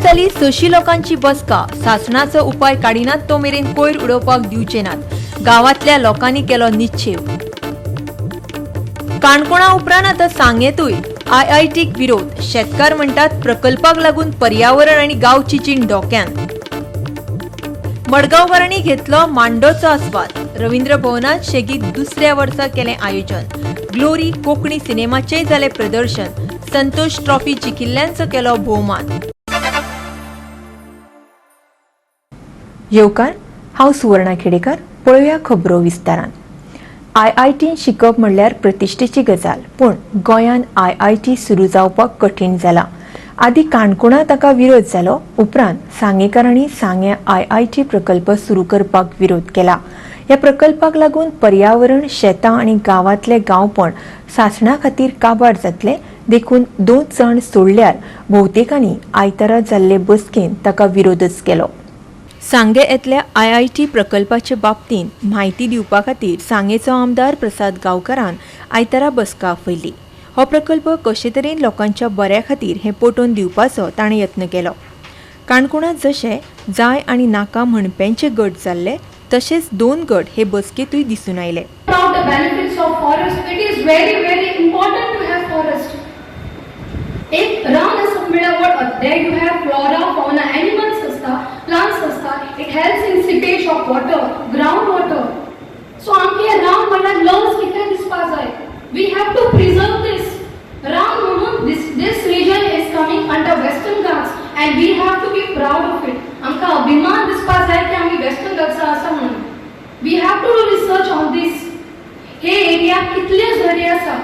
जाली 600 लोकांची बसका. सासणाचो उपाय काडिनात तो मेरेन कोयर उडोवपाक दिवचे नात. गांवांतल्या लोकांनी केलो निश्चेव. काणकोणा उपरांत आतां सांगेंतूय आयआयटीक विरोध. शेतकार म्हणटात, प्रकल्पाक लागून पर्यावरण आनी गांवची जीण धोक्यान. मडगांवकारांनी घेतलो मांडोचो आस्वाद. रवींद्र भवनात शेगीत दुसऱ्या वर्सा केलें आयोजन. ग्लोरी कोंकणी सिनेमाचेय जालें प्रदर्शन. संतोष ट्रॉफी जिखिल्ल्यांचो केलो भोवमान. येवकार, हांव सुवर्णा खेडेकर. पळोवया खबरो विस्तारान. आयआयटीन शिकप म्हणल्यार प्रतिश्ठेची गजाल, पूण गोंयान आयआयटी सुरू जावपाक कठीण जाला. आदी काणकोणा ताका विरोध जालो, उपरांत सांगेकारांनी सांगे आयआयटी प्रकल्प सुरू करपाक विरोध केला. ह्या प्रकल्पाक लागून पर्यावरण, शेतां आनी गांवांतले गांवपण सासणा खातीर काबार जातले. देखून दोन जाण सोडल्यार भोवतेकांनी आयतारा जाल्ले बसकेन ताका विरोधच केलो. सांगे येतल्या आयआयटी प्रकल्पाचे बाबतींत म्हायती दिवपा खातीर सांगेचो आमदार प्रसाद गांवकारान आयतारा बसका आपयली. हो प्रकल्प कशे तरेन लोकांच्या बऱ्या खातीर हें पटोवन दिवपाचो ताणें यत्न केलो. काणकोणांत जशे जाय आनी नाका म्हणप्यांचे गट जाल्ले, तशेच दोन गट हे बसकेंतूय दिसून आयले. About the benefits of forest, it is very, very important to have forest. एक रान आसप म्हळ्यार what? There you have flora, fauna, animals आसता, plants आसता. It helps in seepage of water, ground water. So आमकां हें रान म्हणल्यार लंग्स कितें दिसपा जाय. We have to preserve this. रान म्हणून this region is coming under Western Ghats and we have to be proud of it. आमकां अभिमान दिसपा जाय की आमी वेस्टर्न घाट्सा आसा म्हणून. We have to do research on this. हे एरिया कितले झरे आसा,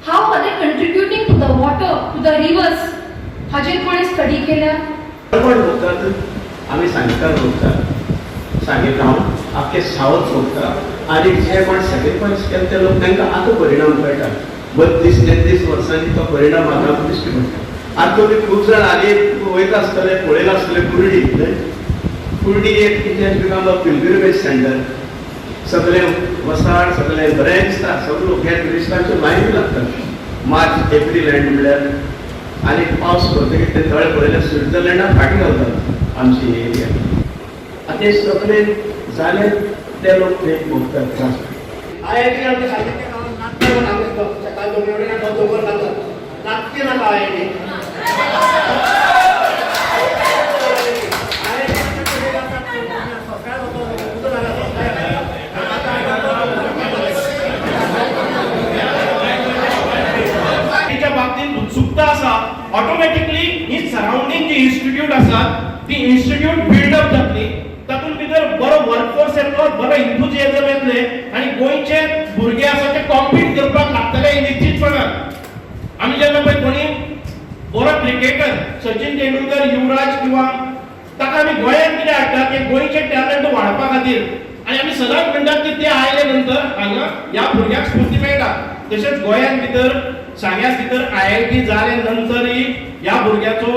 how are they contributing to the water, to the rivers, हाजेर कोणें स्टडी केल्या? कोण भोगतात? आमी सांगेकार भोगतात, सांगे टावन, आख्खे सावथ भोगता आनी जे कोण सॅक्रिफायस केले ते लोक, तांकां आतां परिणाम कळटा. 32-33 वर्सांनी तो परिणाम आतां दिश्टी पडटा. आतां तुमी खूब जाण हालीं वयता आसतले, पळयलां आसतलें, कुर्डी न्हय, कुर्डी एक it has become a pilgrimage center. सगळे वसाड, सगळे बरें दिसता. सगळे लोक हे ट्युरिस्टांच्यो लायनी लागतात मार्च एप्रील एंड म्हणल्यार. आनी पावस पडटकीर ते तळे पळयल्यार स्विट्झर्लंडाक फाटीं घालतात आमची एरिया. आतां ते सगळे जाले, ते लोक ते भोगतात त्रास. आयआयटी आमच्या साहित्य नाटक दोन नाटके नाका आयआयटी. च्या बाबतीत उत्सुकता आसा. ऑटोमॅटिकली ही सरावंडींग जी इन्स्टिट्यूट आसात, ती इन्स्टिट्यूट बिल्डअप जातली. तातूंत भितर बरो वर्कफोर्स येतलो, बरो इंथुजियाजम येतले आनी गोंयचे भुरगे आसा ते कॉम्पीट करपाक लागतले. हे निश्चितपणान आमी जेन्ना पळय कोणी बरो क्रिकेटर, सचिन तेंडुलकर, युवराज किंवा ताका आमी गोंयांत कितें हाडटात की गोंयचे टॅलंट वाडपा खातीर. आनी आमी सदांच म्हणटात की ते आयले नंतर हांगा ह्या भुरग्याक स्फूर्ती मेळटा. तशेंच गोंयांत भितर, सांग्यात भितर आयआयटी जाले नंतरय ह्या भुरग्याचो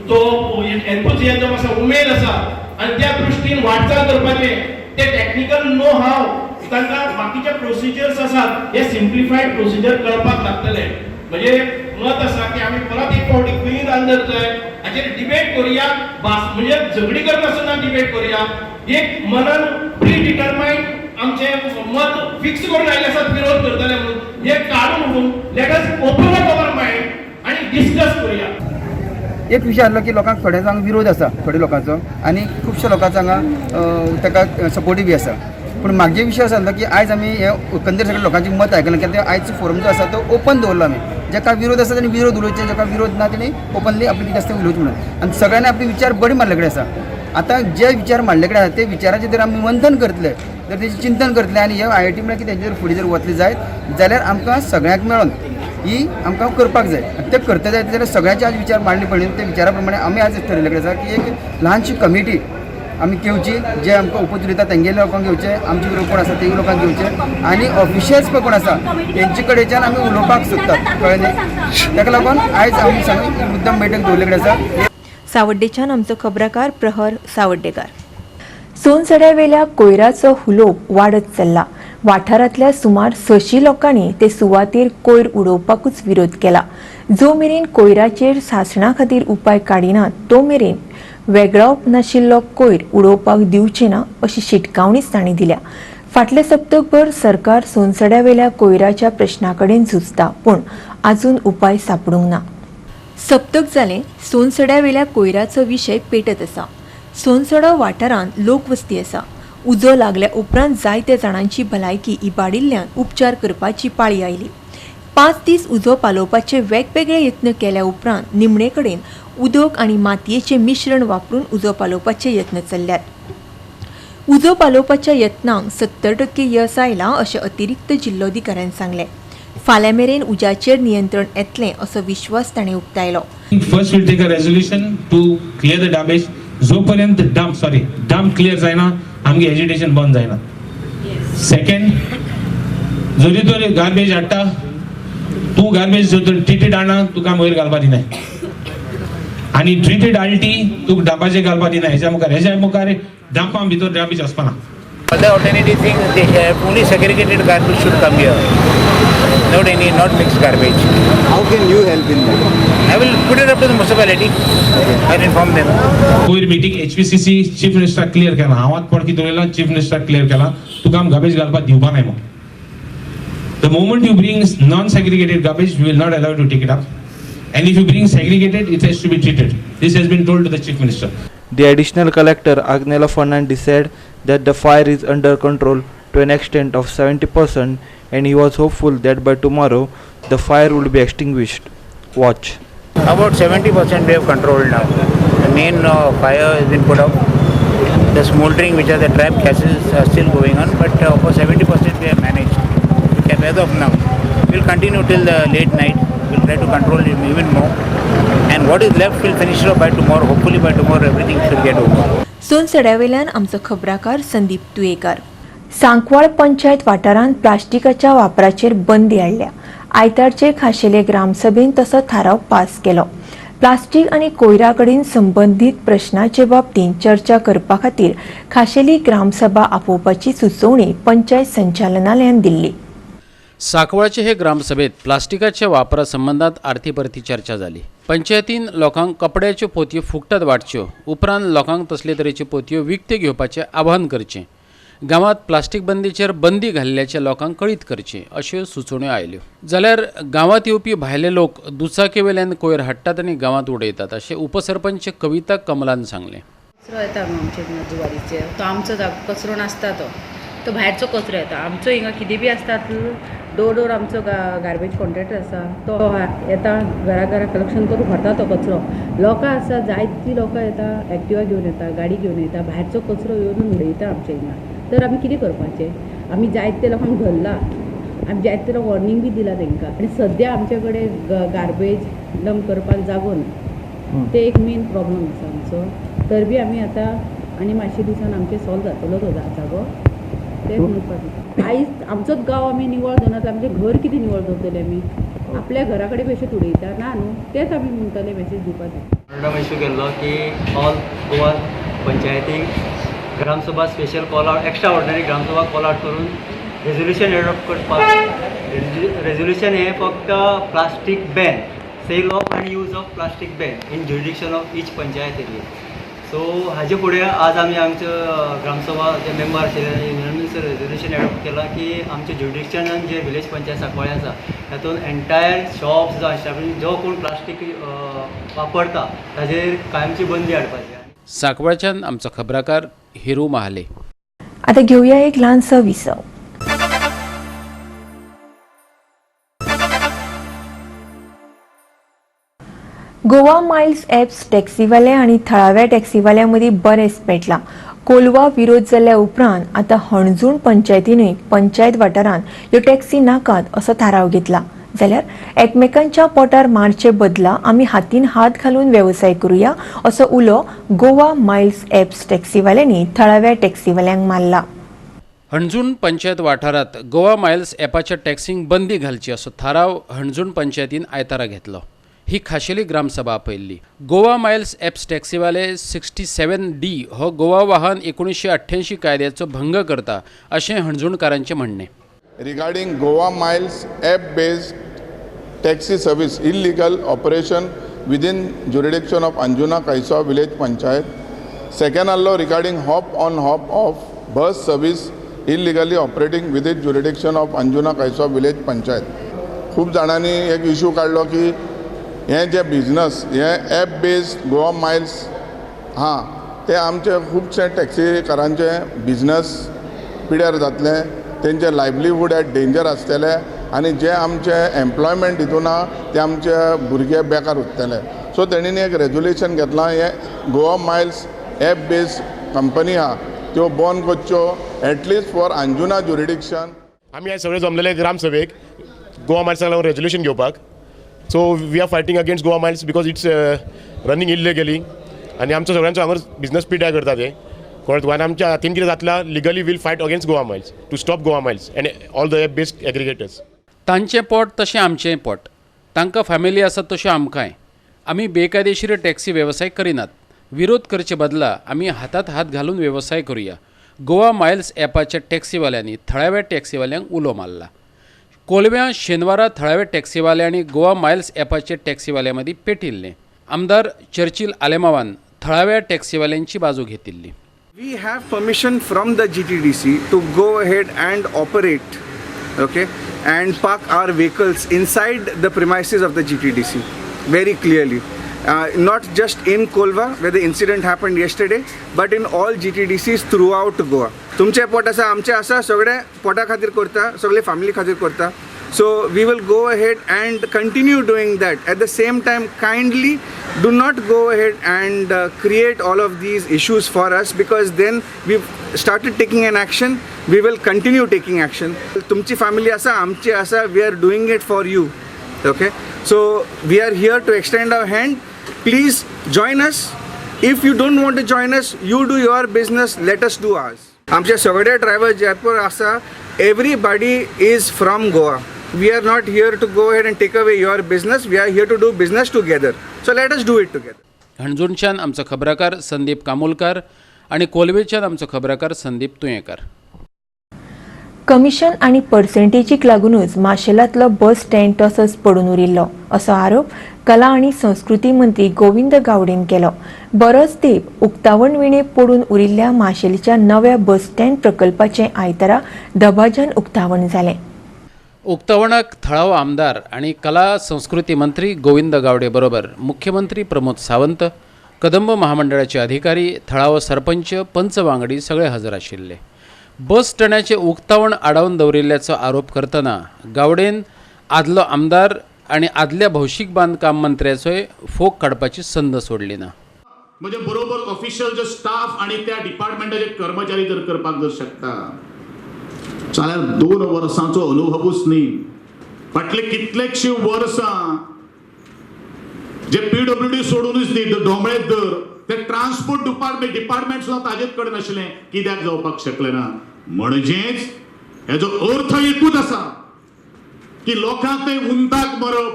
जो एन्थुजियाजम आसा, उमेद आसा आनी त्या दृश्टीन वाटचाल करपाचें, ते टॅक्निकल नो हाव, तांकां बाकीचे प्रोसिजर्स आसात, हे सिम्प्लिफायड प्रोसिजर कळपाक लागतले. म्हणजे मत आसा की आमी परत एक फावटी खंय अंदर जाय हाचेर डिबेट करुया. भास म्हणजे झगडी करनासतना डिबेट करुया. एक मनान प्री डिटरमायंड आमचे मत फिक्स करून आयले आसात विरोध करतले म्हणून, हे काडून उडोवन let us open up our mind आनी डिस्कस करुया. एक विशय आहलो की लोकांक थोड्यांचो हांगा विरोध आसा, थोडे लोकांचो, आनी खुबश्या लोकांचो हांगा ताका सपोर्टूय बी आसा. पूण म्हागे विशय असो जालो की आयज आमी हे एकंदर सगळे लोकांची मत आयकलें, कित्याक ते आयचो फोरम जो आसा तो ओपन दवरलो आमी. जाका विरोध आसा तेणी विरोध उलोवचे, जाका विरोध ना तेणी ओपनली आपली कितें आसा तें उलोवचें म्हणून. आनी सगळ्यांनी आपले विचार बरे मारले कडेन आसा. आतां जे विचार मांडले कडेन आसा, ते विचाराचेर जर आमी मंथन करतले, जर तेजें चिंतन करतले आनी हे आयआयटी म्हळ्यार कितें, जर फुडें जर वतले जायत जाल्यार आमकां सगळ्यांक मेळोन ही आमकां करपाक जाय. आनी ते करता जाय जाल्यार सगळ्यांचे आज विचार मांडले पडले. ते विचारा प्रमाणे आमी आज ठरयल्ले कडेन आसा की एक ल्हानशी कमिटी आमी घेवची, जे आमकां उपज उलयता तेंगेले लोकांक घेवचे, आमचे बरोबर कोण आसा ते लोकांक घेवचे आनी ऑफिशियल्स पळय कोण आसा तेंचे कडेच्यान आमी उलोवपाक सोदतात, कळ्ळें न्ही? ताका लागून आयज आमी सांग मुद्दम बैठक दवरले कडेन आसा. सावड्डेच्यान आमचो खबराकार प्रहर सावड्डेकार. सोनसड्यावेल्या कोयराचो हुलोप वाडत चल्ला. वाठारांतल्या सुमार 600 लोकांनी ते सुवातेर कोयर उडोवपाकूच विरोध केला. जो मेरेन कोयराचेर सासणा खातीर उपाय काडिनात तो मेरेन वेगळावप नाशिल्लो कोयर उडोवपाक दिवचे ना अशी शिटकावणीच तांणी दिल्या. फाटले सप्तकभर सरकार सोनसड्यावेल्या कोयराच्या प्रश्ना कडेन झुजता, पूण अजून उपाय सापडूंक ना. सप्तक जालें सोनसड्यावेल्या कोयराचो विशय पेटत आसा. सोनसडो वाठारांत लोकवस्ती आसा. उजो लागल्या उपरांत जायत्या जाणांची भलायकी इबाडिल्ल्यान उपचार करपाची पाळी आयली. 5 दीस उजो पालोवपाचे वेगवेगळे यत्न केल्या उपरांत निमणे कडेन उदक आनी मातयेचें मिश्रण वापरून उजो पालोवपाचे यत्न चल्ल्यात. उजो पालोवपाच्या यत्नांक 70% यस आयलां अशें अतिरिक्त जिल्लोधिकाऱ्यान सांगलें. फाल्यां मेरेन उज्याचेर नियंत्रण येतलें असो विश्वास ताणें उक्तायलो. First we'll take a resolution to clear the damage. जोपर्यंत डंप क्लियर जायना आमगे एजिटेशन बंद जायना. सेकंड, जरी तर गार्बेज हाडटा तूं गार्बेज जर ट्रिटेड हाडना तुका वयर घालपा दिनाय आनी ट्रिटेड हाडली तुका डंपाचेर घालपा दिनाय. हेज्या मुखार डंपा भितर garbage आसपाना. Other alternative thing they have only segregated garbage should come here, not any not mixed garbage. How can you help in that? I will put it up to the municipality. I will inform them. कोयर meeting HPCC chief minister clear केला. हांव आतां पडकी दवरला chief minister clear केला तुका आम garbage घालपाक दिवपा नाय. The moment you bring non-segregated garbage, we will not allow you to take it up. And if you bring segregated, it has to be treated. This has been told to the Chief Minister. The additional collector Agnella Fernandez said that the fire is under control to an extent of 70% and he was hopeful that by tomorrow the fire would be extinguished. Watch. About 70% we have controlled now. The main fire has been put out. The smoldering, which are the trap gases, are still going on, but for 70% we have managed. As of now, we'll continue till the late night. We'll try to control it even more. And what is left, we'll finish it off by tomorrow. Hopefully by tomorrow everything should get over. सोनसड्यावेल्यान आमचो खबराकार संदीप तुयेकर. सांकवाळ पंचायत वाठारांत प्लास्टिकाच्या वापराचेर बंदी हाडल्या. आयतारचे खाशेले ग्रामसभेन तसो थाराव pass केलो. Plastic आनी कोयरा कडेन संबंदीत प्रश्नाचे बाबतींत चर्चा करपा खातीर खाशेली ग्रामसभा आपोवपाची सुचोवणी पंचायत संचालनालयान दिल्ली. सांकवाळचे हे ग्रामसभेत प्लास्टिकाच्या वापरा संबंदात आरती परती चर्चा जाली. पंचायतीन लोकांक कपड्याच्यो पोतयो फुकटात वांटच्यो, उपरांत लोकांक तसले तरेच्यो पोतयो विकत्यो घेवपाचें आवाहन करचें, गांवांत प्लास्टीक बंदीचेर बंदी घाल्ल्याचें लोकांक कळीत करचें अश्यो सुचोवण्यो आयल्यो. जाल्यार गांवांत येवपी भायले लोक दुचाकीवेल्यान कोयर हाडटात आनी गांवांत उडयतात अशें उपसरपंच कविता कमलान सांगलें. कचरो येता न्हू आमचे जुवारीचेर, तो आमचो कचरो नासता, तो भायरचो कचरो येता. आमचो हिंगा कितें बी आसतात, डोर डोर आमचो गार्बेज कॉन्ट्रॅक्टर आसा, तो येता घरा घरा कलेक्शन करून व्हरता तो कचरो. लोकां आसा, जायतीं लोकां येता, एक्टिवा घेवन येता, गाडी घेवन येता, भायरचो कचरो येवन उडयता आमच्या हिंगा. तर आमी कितें करपाचें? आमी जायते लोकांक धरला, आमी जायते लोक वॉर्निंग बी दिला तांकां. आनी सद्या आमचे कडेन गार्बेज डंप करपाक जागो ना, ते एक मेन प्रॉब्लम आसा आमचो. तर बी आमी आतां आनी मातशे दिसान आमचें सॉल्व जातलो तो जागो, तें म्हणपाक. आयज आमचोच गांव आमी निवळ दवरना, आमचें घर कितें निवळ दवरतले आमी? आपल्या घरा कडेन बी अशें उडयता ना न्हू, तेंच आमी म्हणटले मॅसेज दिवपाक जाय. मेमोरंडम इशू केल्लो की ऑल गोवा पंचायतीक gram sabha special call out, extra ordinary gram sabha call out करून रेजोल्युशन एडॉप्ट करपाक. रेजोल्युशन हें फक्त plastic ban, sale of आनी use of plastic ban in jurisdiction of each panchayat area. So हाजे फुडें आज आमी आमच्यो ग्रामसभा जे मेंबर आशिल्ले युनॅनिमस रेजोल्युशन एडॉप्ट केलां की आमच्या ज्युरिडिक्शनान जे विलेज पंचायत सांकवाळे आसा तातूंत एन्टायर शॉप्स जावं एस्टाब्लिश जो कोण प्लास्टीक वापरता ताजेर कायमची बंदी हाडपाची. सांकवाळच्यान आमचो खबराकार हिरू महाले. आता घेऊया एक ल्हानसो विसव. गोवा मायल्स ॲप्स टॅक्सीवाले आनी थळाव्या टॅक्सीवाल्यां मदीं बरेंच पेटलां. कोलवा विरोध जाल्ल्या उपरांत आतां हणजूण पंचायतीनूय पंचायत वाठारांत ह्यो टॅक्सी नाकात असो थाराव घेतला. जाल्यार एकमेकांच्या पोटार मारचे बदला आमी हातीन हात घालून वेवसाय करुया असो उलो गोवा मायल्स ॲप्स टॅक्सीवाल्यांनी थळाव्या टॅक्सीवाल्यांक मारला. हणजूण पंचायत वाठारांत गोवा मायल्स ॲपाच्या टॅक्सींक बंदी घालची असो थाराव हणजूण पंचायतीन आयतारा घेतलो. ही खाशेली ग्रामसभा आपयल्ली. गोवा मायल्स ॲप्स टॅक्सीवाले 67D हो गोवा वाहन 1988 कायद्याचो भंग करता अशें हणजूणकारांचें म्हणणें. Regarding Goa Miles app based taxi service illegal operation within jurisdiction of Anjuna Kaisav village panchayat. Second आहलो regarding hop on hop off bus service illegally operating within jurisdiction of Anjuna Kaisav village panchayat. खूब जाणांनी एक issue काडलो की हें जे business हे app based Goa Miles हां ते आमचे खुबशे टॅक्सीकारांचे बिजनस पिड्यार जातले, तेंचे लायवलीहूड एट डेंजर आसतले आनी जे आमचे एम्प्लॉयमेंट हितून आहा ते आमचे भुरगे बेकार उरतले. सो तेणीन एक रेजोल्युशन घेतलां, हे Goa Miles app based company आहा त्यो बंद करच्यो एटलिस्ट फॉर अंजुना ज्युरिडिक्शन. आमी आयज सगळे जमलेले ग्रामसभेक गोवा मायल्साक लागून रेजोल्युशन घेवपाक. So we are fighting against Goa Miles because it's running illegally आनी आमचो सगळ्यांचो हांगा बिजनस पिड्यार करता ते कळ्ळें तुका. आनी आमच्या हातीन कितें जातला legally we'll fight against Goa Miles to stop Goa Miles and all the app based aggregators. तांचें पोट तशें आमचें पोट, तांकां फॅमिली आसा तश्यो आमकांय. आमी बेकायदेशीर टॅक्सी वेवसाय करिनात, विरोध करचे बदला आमी हातात हात घालून वेवसाय करुया. गोवा मायल्स ॲपाच्या टॅक्सीवाल्यांनी थळाव्या टॅक्सीवाल्यांक उलो मारला. कोलव्यां शेनवारा थळाव्या टॅक्सीवाले आनी गोवा मायल्स ॲपाचे टॅक्सीवाल्यां मदीं पेटिल्लें. आमदार चर्चिल आलेमावान थळाव्या टॅक्सीवाल्यांची बाजू घेतिल्ली. We have permission from the GTDC to go ahead and operate, okay, and park our vehicles inside the premises of the GTDC very clearly. Not just in Kolva where the incident happened yesterday, but in all GTDCs throughout Goa. तुमचे पोट आसा आमचे आसा, सगळे पोटा खातीर करता, सगळे फॅमिली खातीर करता. So we will go ahead and continue doing that. At the same time, kindly do not go ahead and create all of these issues for us, because then we've started taking an action, we will continue taking action. तुमची family आसा आमची आसा, we are doing it for you, okay. So we are here to extend our hand. Please join us. If you don't want to join us, you do your business, let us do ours. आमचे सगळे driver जे पळय आसा, everybody is from Goa. We are not here to go ahead and take away your business. We are here to do business together. So let us do it together. हणजूणच्यान आमचो खबराकार संदीप कामुलकार आनी कोलवेच्यान आमचो खबराकार Sandeep Tuyenkar. Commission आनी पर्सेंटेजीक लागूनच माशेलांतलो bus stand तसोच पडून उरिल्लो असो आरोप कला आनी संस्कृती मंत्री गोविंद गावडेन केलो. बरोच तेंप उक्तावण विणे पडून उरिल्ल्या माशेलच्या नव्या बस स्टँड प्रकल्पाचें आयतारा दबाज्यान उक्तावण जालें. उक्तावणाक थळावो आमदार आनी कला संस्कृती मंत्री गोविंद गावडे बरोबर मुख्यमंत्री प्रमोद सावंत, कदंब महामंडळाचे अधिकारी, थळावो सरपंच, पंच वांगडी सगळे हजर आशिल्ले. बस स्टँडाचें उक्तावण आडावन दवरिल्ल्याचो आरोप करतना गावडेन आदलो आमदार आनी आदल्या भौशीक बांदकाम मंत्र्याचोय फोग काडपाची संद सोडली ना. म्हणजे बरोबर ऑफिशियल जो स्टाफ आनी त्या डिपार्टमेंटाचे कर्मचारी जर करपाक जर शकता जाल्यार 2 वर्सांचो अनुभवूच न्ही, फाटले कितलेशे वर्सां जे पीडब्ल्यूडी सोडूनच न्ही, दोमळे दर ते ट्रान्सपोर्ट डिपार्टमेंट सुद्दां ताजेच कडेन आशिल्लें, कित्याक जावपाक शकलें ना. म्हणजेच हेजो अर्थ एकूच आसा की लोकांक ते उंदाक मरप,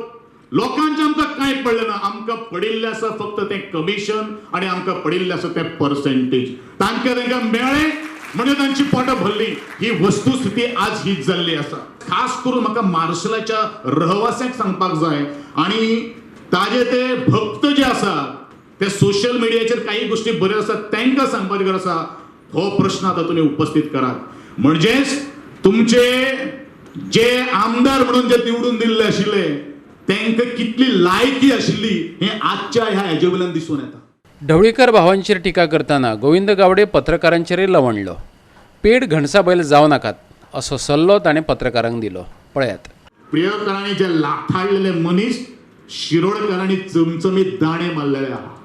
लोकांचें आमकां कांय पडलें ना, आमकां पडिल्लें आसा फक्त तें कमिशन आनी आमकां पडिल्लें आसा तें पर्सेंटेज. तांकां तांकां मेळ्ळें म्हणजे तांची पोटां भरली. ही वस्तुस्थिती आज हीच जाल्ली आसा. खास करून म्हाका मार्शलाच्या रहवास्यांक सांगपाक जाय आनी ताजे ते भक्त जे आसा ते सोशल मिडियाचेर काही गोष्टी बऱ्यो आसात तांकां सांगपाची गरज आसा. हो प्रश्न आतां तुमी उपस्थित करात. म्हणजेच तुमचे जे आमदार म्हणून जे निवडून दिल्ले आशिल्ले तांकां कितली लायकी आशिल्ली हें आजच्या ह्या हेजे वयल्यान दिसून येता. ढवळीकर भावांचेर टिका करतना गोविंद गावडे पत्रकारांचेरय लवणलो. पेड घणसा बैल जावं नाकात असो सल्लो ताणें पत्रकारांक दिलो. पळयात. प्रियोळकरांनी जे लाथाडलेले मनीस शिरोडकरांनी चमचमीत दाणे मारलेले आहा.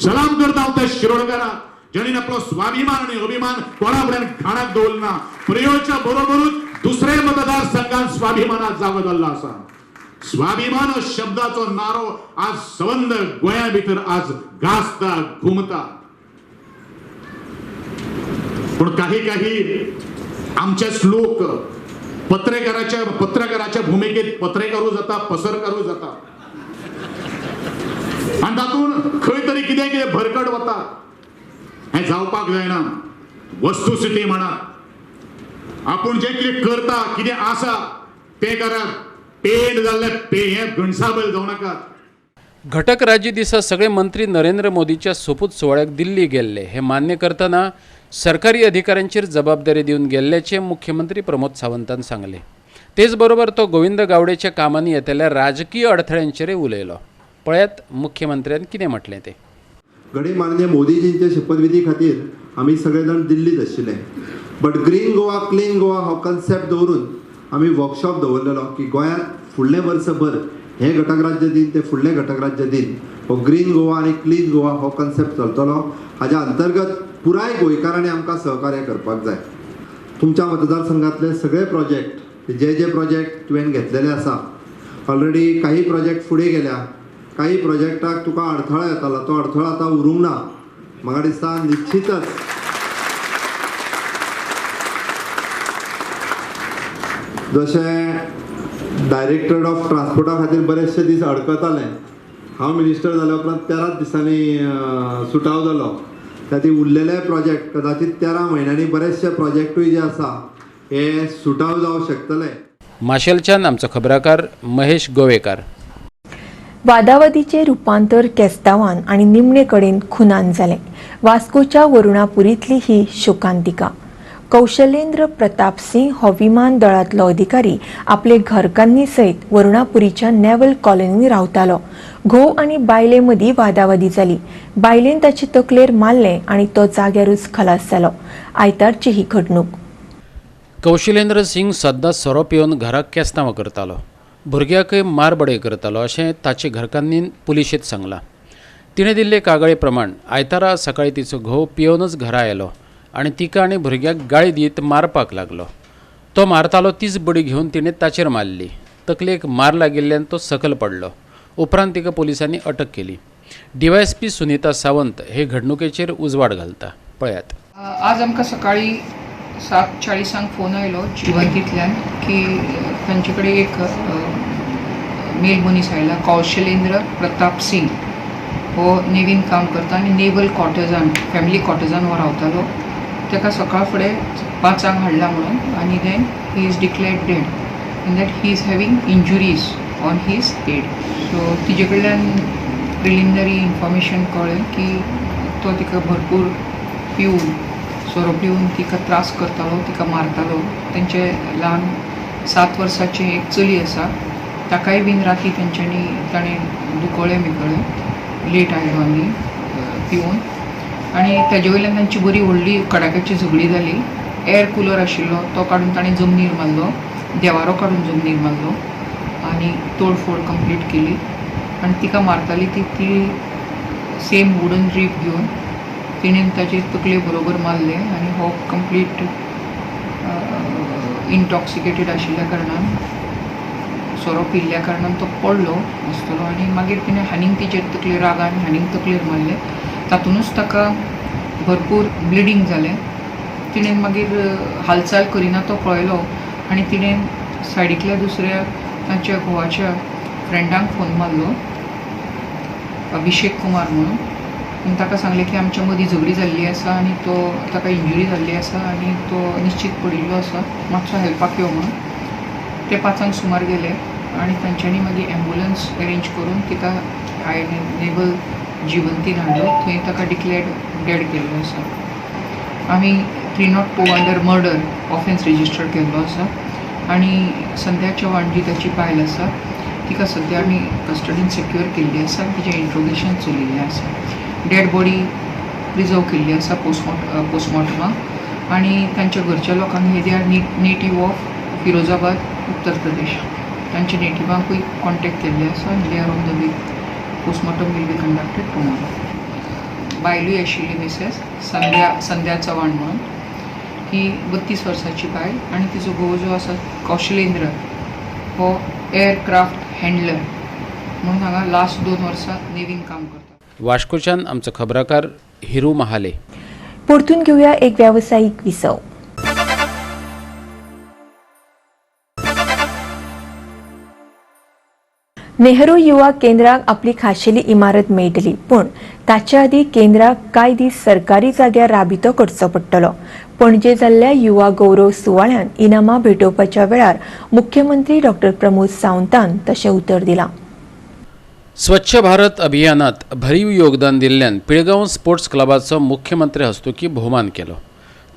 सलाम करता हांव त्या शिरोडकरांक ज्यांनी आपलो स्वाभिमान आनी अभिमान कोणा फुड्यान घाणाक दवरलो ना. प्रियोळच्या बरोबरूच दुसऱ्या मतदारसंघात स्वाभिमानाक जागो जाल्लो आसा. स्वाभिमान शब्दाचो नारो आज संबंद गोंया भितर आज गाजता घुमता. पूण काही काही आमचेच लोक पत्रकाराच्या भुमिकेत पत्रकारूय जाता, पसरकारूय जाता आनी तातूंत खंय तरी कितें कितें भरकट वता. हें जावपाक जायना. वस्तुस्थिती म्हणा आपूण जें कितें करता, कितें आसा तें करात. पेंट जाल्ले हे घणसाबैल जावं नाकात. घटक राज्य दिसा सगळे मंत्री नरेंद्र मोदीच्या सोपूत सुवाळ्याक दिल्ली गेल्ले हे मान्य करतना सरकारी अधिकाऱ्यांचेर जबाबदारी दिवन गेल्ल्याचे मुख्यमंत्री प्रमोद सावंतान सांगले. तेचबरोबर तो गोविंद गावडेच्या कामांनी येतल्या राजकीय अडथळ्यांचेरय उलयलो. पळयात मुख्यमंत्र्यान कितें म्हटलें तें. घडये माननीय मोदीजींच्या शपथविधी खातीर आमी सगळे जाण दिल्लीत आशिल्ले, but green Goa clean Goa हो कन्सेप्ट दवरून आमी वर्कशॉप दवरलेलो की गोंयांत फुडलें वर्सभर हे घटक राज्य दिन ते फुडले घटक राज्य दिन हो ग्रीन गोवा आनी क्लीन गोवा हो कन्सेप्ट चलतलो. हाज्या अंतर्गत पुराय गोंयकारांनी आमकां सहकार्य करपाक जाय. तुमच्या मतदारसंघातले सगळे प्रोजेक्ट, जे जे प्रोजेक्ट तुवें घेतलेले आसा, ऑलरेडी काही प्रोजेक्ट फुडें गेल्या, काही प्रोजेक्टाक तुका अडथळो येतालो, तो अडथळो आतां उरूंक ना. म्हाका दिसता निश्चितच जशें डायरेक्टरेट ऑफ ट्रान्सपोर्टा खातीर बरेचशे दीस अडकताले, हांव मिनिस्टर जाल्या उपरांत 13 दिसांनी सुटाव जालो. त्या उरलेले प्रोजेक्ट कदाचित 13 म्हयन्यांनी बरेचशे प्रोजेक्टूय जे आसा हे सुटाव जावंक शकतले. माशेलच्यान आमचो खबराकार महेश गोवेकार. वादावादीचे रुपांतर केस्तावान आनी निमणे कडेन खुनान जालें. वास्कोच्या वरुणापुरींतली ही शोकांतिका. कौशलेंद्र प्रताप सिंग हो विमान दळांतलो अधिकारी आपले घरकान्नी सयत वरुणापुरीच्या नेवल कॉलनीन रावतालो. घोव आनी बायले मदीं वादावादी जाली. बायलेन ताचे तकलेर मारलें आनी तो जाग्यारूच खलास जालो. आयतारची ही घडणूक. कौशलेंद्र सिंग सद्दां सोरो पिवन घराक केस्तांवां करतालो, भुरग्याकय मारबडय करतालो अशें ताचे घरकान्नीन पुलिशेंत सांगलां. तिणें दिल्ले कागाळे प्रमाण आयतारा सकाळीं तिचो घोव पियोनच घरा आयलो आनी तिका आनी भुरग्याक गाळी दीत मारपाक लागलो. तो मारतालो तीच बडी घेवन तिणें ताचेर मारली. तकलेक मार लागिल्ल्यान तो सकल पडलो. उपरांत तिका पोलिसांनी अटक केली. डीवायएसपी सुनीता सावंत हे घडणुकेचेर उजवाड घालता. पळयात. आज आमकां सकाळीं 7:40 फोन आयलो जिवंतींतल्यान की तांचे कडेन एक मेल मनीस आयला, कौशलेंद्र प्रताप सिंग. हो नेवीन काम करता आनी नेवल कॉटर्जान, फॅमिली कॉटर्जान हो रावतालो. ताका सकाळ फुडें 5 हाडला म्हणून आनी then he is declared dead and that he is having injuries on his head. So तिजे कडल्यान प्रिलिमिनरी इन्फॉर्मेशन कळ्ळें की तो तिका भरपूर पिवन, सोरो पिवन तिका त्रास करतालो, तिका मारतालो. तेंचे ल्हान 7 वर्साचें एक चली आसा, ताकाय बीन राती तेंच्यांनी ताणें दुखोळें बिकळें, लेट आयलो आनी पिवन. आनी ताजे वयल्यान तांची बरी व्हडली कडाक्याची झगडी जाली. एअर कुलर आशिल्लो तो काडून ताणें जमनीर मारलो, देवारो काडून जमनीर मारलो आनी तोडफोड कंप्लीट केली. आनी तिका मारताली ती ती सेम वुडन रीप घेवन तिणें ताचे तकले बरोबर मारलें आनी हो कंप्लीट इंटॉक्सिकेटेड आशिल्ल्या कारणान, सोरो पिल्ल्या कारणान तो पडलो आसतलो आनी मागीर तिणें हानीक तिचेर तकलेर रागान हानीक तकलेर मारलें. तातूंतच ताका भरपूर ब्लिडींग जालें. तिणें मागीर हालचाल करिना तो पळयलो आनी तिणें सायडींतल्या दुसऱ्या तांच्या घोवाच्या फ्रेंडांक फोन मारलो, अभिषेक कुमार म्हणून. आनी ताका सांगलें की आमच्या मदीं झगडी जाल्ली आसा आनी तो ताका इंजुरी जाल्ली आसा आनी तो निश्चीत पडिल्लो आसा, मातसो हेल्पाक यो म्हणून. ते 5 सुमार गेले आनी तांच्यांनी मागीर एम्बुलन्स अरेंज करून तिका I naval जिवंतीन हाडलो. थंय ताका डिक्लेर्ड डेड केल्लो आसा. आमी 302 अंडर मर्डर ऑफेन्स रजिस्टर केल्लो आसा आनी संध्या चव्हाण जी ताची बायल आसा तिका सद्या आमी कस्टडीन सेक्युअर केल्ली आसा. तिचें इंट्रोगेशन चलिल्लें आसा. डेड बॉडी प्रिजर्व केल्ली आसा पोस्टमॉर्टमाक आनी तांच्या घरच्या लोकांक हे they are native of Firozabad, Uttar Pradesh. तांच्या नेटिवांकूय कॉन्टेक्ट केल्ले आसा आनी they are on the way. Postmortem will be conducted tomorrow. बायलूय आशिल्ली मिसेस संध्या चव्हाण म्हणून, ही 32 वर्साची बायल आनी तिचो घोव जो आसा कौशलेंद्र हो एअरक्राफ्ट हँडलर म्हणून हांगा लास्ट 2 वर्सां नेवीन काम करता. वास्कोच्यान आमचो खबराकार हिरू महाले. परतून घेवया एक व्यावसायिक विसव. नेहरू युवा केंद्राक आपली खाशेली इमारत मेळटली, पूण ताचे आदीं केंद्राक कांय दीस सरकारी जाग्यार राबितो करचो पडटलो. पणजे जाल्ल्या युवा गौरव सुवाळ्यान इनामां भेटोवपाच्या वेळार मुख्यमंत्री डॉक्टर प्रमोद सावंतान तशें उतर दिलां. स्वच्छ भारत अभियानात भरीव योगदान दिल्ल्यान पिळगांव स्पोर्ट्स क्लबाचो मुख्यमंत्री हस्तुकी भोवमान केलो.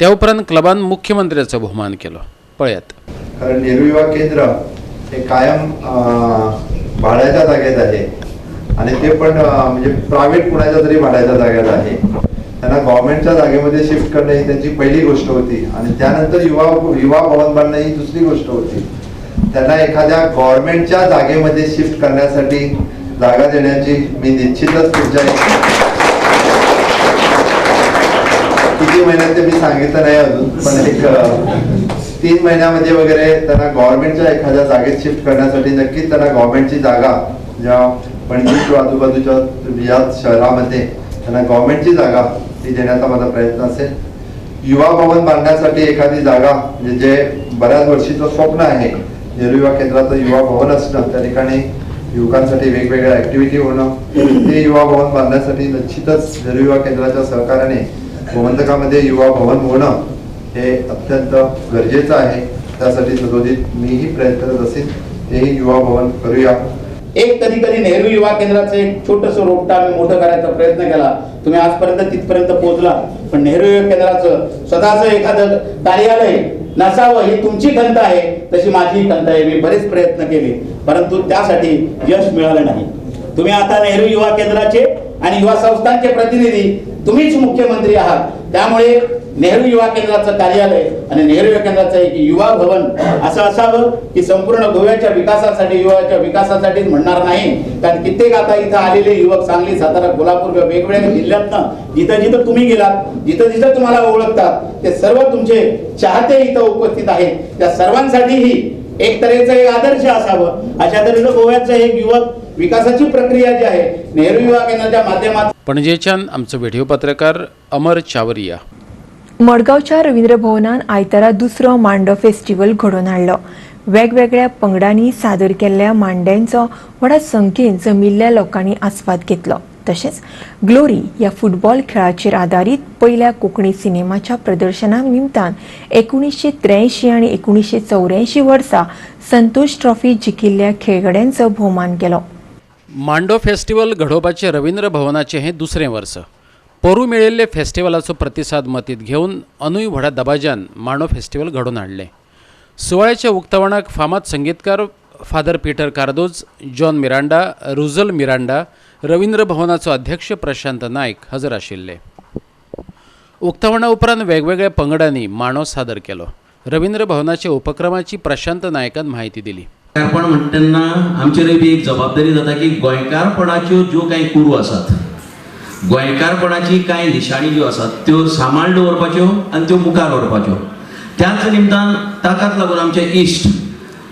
त्या उपरांत क्लबान मुख्यमंत्र्याचो भोवमान केलो. पळयात. कारण नेहरू युवा केंद्र हे कायम भाड्याच्या जागेत आहे आणि ते पण म्हणजे प्रायव्हेट कुणाच्या तरी भाड्याच्या जागेत आहे. त्यांना गव्हर्नमेंटच्या जागेमध्ये शिफ्ट करणे ही त्यांची पहिली गोष्ट होती आणि त्यानंतर युवा भवन बांधणे ही दुसरी गोष्ट होती. त्यांना एखाद्या गव्हर्नमेंटच्या जागेमध्ये शिफ्ट करण्यासाठी जागा देण्याची मी निश्चितच तुमच्या किती महिन्यात ते मी सांगितलं नाही अजून, पण एक 3 महिन्यामध्ये वगैरे त्यांना गव्हर्नमेंटच्या एखाद्या जागेत शिफ्ट करण्यासाठी नक्कीच त्यांना गव्हर्नमेंटची जागा ज्या पणजी किंवा आजूबाजूच्या या शहरामध्ये त्यांना गव्हर्नमेंटची जागा ती देण्याचा माझा प्रयत्न असेल. युवा भवन बांधण्यासाठी एखादी जागा म्हणजे जे बऱ्याच वर्षीचं स्वप्न आहे नेहरू युवा केंद्राचं युवा भवन असणं, त्या ठिकाणी युवकांसाठी वेगवेगळ्या ॲक्टिव्हिटी होणं, ते युवा भवन बांधण्यासाठी निश्चितच नेहरू युवा केंद्राच्या सहकार्याने गोमंतकामध्ये युवा भवन होणं हे अत्यंत गरजेचं आहे. त्यासाठी सदोदित मीही प्रयत्न करत असेल, तेही युवा भवन करूया. एक कधी कधी नेहरू युवा केंद्राचं एक छोटंसं रोपटं आम्ही मोठं करायचा प्रयत्न केला, तुम्ही आजपर्यंत तिथपर्यंत पोहोचला, पण नेहरू युवा केंद्राचं स्वतःचं एखादं कार्यालय नसावं ही तुमची खंत आहे, तशी माझी खंत आहे. मी बरेच प्रयत्न केले परंतु त्यासाठी यश मिळालं नाही. तुम्ही आता नेहरू युवा केंद्राचे आणि युवा संस्थांचे प्रतिनिधी, तुम्हीच मुख्यमंत्री आहात, त्यामुळे नेहरू युवा केंद्राचं कार्यालय आणि नेहरू युवा केंद्राचं एक युवा भवन असं असावं की संपूर्ण गोव्याच्या विकासासाठी, युवाच्या विकासासाठीच म्हणणार नाही, कारण कित्येक आता इथं आलेले युवक सांगली, सातारा, कोल्हापूर किंवा वेगवेगळ्या जिल्ह्यातनं जिथं जिथं तुम्ही गेलात, जिथं जिथं तुम्हाला ओळखतात, ते सर्व तुमचे चाहते इथं उपस्थित आहेत. त्या सर्वांसाठीही एक तऱ्हेचं एक आदर्श असावं. अशा तऱ्हेचं गोव्याचं एक युवक विकासाची प्रक्रिया जी आहे नेहरू युवा केंद्राच्या माध्यमातून. पणजेच्यान आमचो व्हिडिओ पत्रकार अमर चावरिया. मडगांवच्या रवींद्र भवनान आयतारा दुसरो मांडो फेस्टिवल घडोवन हाडलो. वेगवेगळ्या पंगडांनी सादर केल्ल्या मांड्यांचो व्हडा संख्येन जमिल्ल्या लोकांनी आस्वाद घेतलो. तशेंच ग्लोरी ह्या फुटबॉल खेळाचेर आदारीत पयल्या कोंकणी सिनेमाच्या प्रदर्शना निमतान 1983 आनी 1984 वर्सा संतोष ट्रॉफी जिखिल्ल्या खेळगड्यांचो भोवमान केलो. मांडो फेस्टिवल घडोवपाचें रवींद्र भवनाचें हें दुसरें वर्स. पोरू मेळिल्ले फेस्टिवलाचो प्रतिसाद मतींत घेवन अनूय व्हडा दबाज्यान मांडो फेस्टिवल घडोवन हाडलें. सुवाळ्याच्या उक्तावणाक फामाद संगीतकार father Peter Cardozo, John Miranda, Rujal Miranda, Ravindra भवनाचो अध्यक्ष प्रशांत नायक हजर आशिल्ले. उक्तावणा उपरांत वेगवेगळ्या पंगडांनी मांडो सादर केलो. रवींद्र भवनाच्या उपक्रमाची प्रशांत नायकान म्हायती दिली. गोंयकारपण म्हणटा तेन्ना आमचेरय बी एक जबाबदारी जाता की गोंयकारपणाच्यो ज्यो कांय कुरू आसात, गोंयकारपणाची कांय निशाणी ज्यो आसात त्यो सांबाळ दवरपाच्यो आनी त्यो मुखार व्हरपाच्यो. त्याच निमतान ताकाच लागून आमचे इश्ट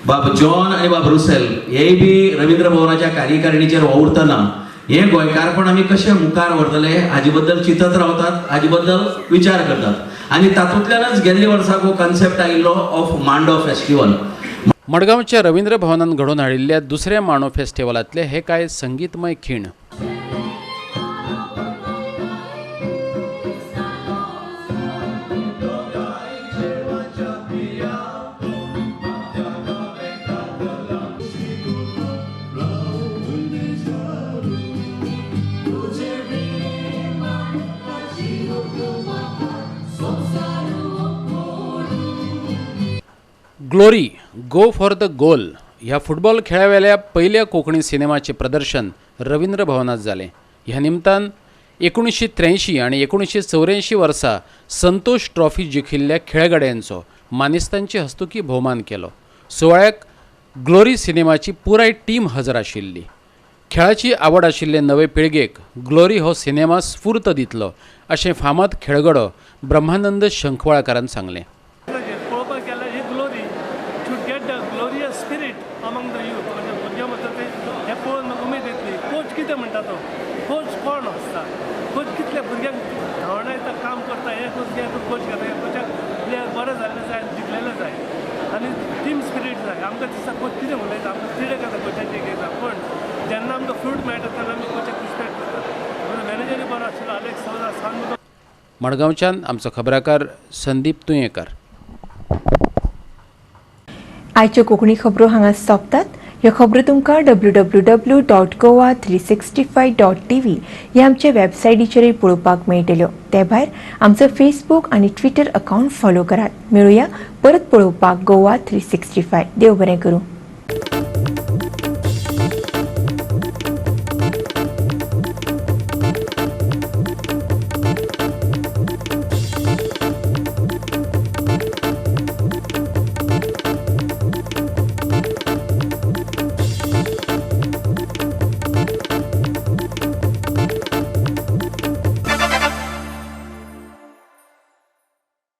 बाब जॉन आनी बाब रुसेल हेय बी रवींद्र भवनाच्या कार्यकारिणीचेर वावुरतना हें गोंयकारपण आमी कशें मुखार व्हरतले हाजे बद्दल चिंतत रावतात, हाजे बद्दल विचार करतात आनी तातूंतल्यानच गेल्ले वर्साक हो कन्सेप्ट आयिल्लो ऑफ मांडो फेस्टिवल. मडगांवच्या रवींद्र भवनान घडोवन हाडिल्ल्या दुसऱ्या मांडो फेस्टिवलांतले हे कांय संगीतमय खीण. Glory go for the goal ह्या फुटबॉल खेळावेल्या पयल्या कोंकणी सिनेमाचें प्रदर्शन रवींद्र भवनांत जालें. ह्या निमतान 1983 आनी 1984 वर्सा संतोष ट्रॉफी जिखिल्ल्या खेळगड्यांचो मानेस्तांचे हस्तुकी भोवमान केलो. सुवाळ्याक ग्लोरी सिनेमाची पुराय टीम हजर आशिल्ली. खेळाची आवड आशिल्ले नवे पिळगेक ग्लोरी हो सिनेमा स्फूर्त दितलो अशें फामाद खेळगडो ब्रह्मानंद शंखवाळकारान सांगलें. आनी टीम स्पिरीट जाय. आमकां दिसता कोच कितें उलयता, आमकां तिडक येता कोचाची घेता, पण जेन्ना आमकां फ्रूट मेळटा तेन्ना आमी गोंयचे रिस्पेक्ट करतात. मॅनेजरूय बरो आशिल्लो अलेक्स सौजा सांग. मडगांवच्यान आमचो खबराकार संदीप तुयेंकार. आयच्यो कोंकणी खबरो हांगा सोंपतात. ह्यो खबरो तुमकां www.goa365.tv ह्या आमच्या वेबसायटीचेरूय पळोवपाक मेळटल्यो. ते भायर आमचो फेसबूक आनी ट्विटर अकावंट फॉलो करात. मेळुया परत पळोवपाक गोवा 365. देव बरें करूं.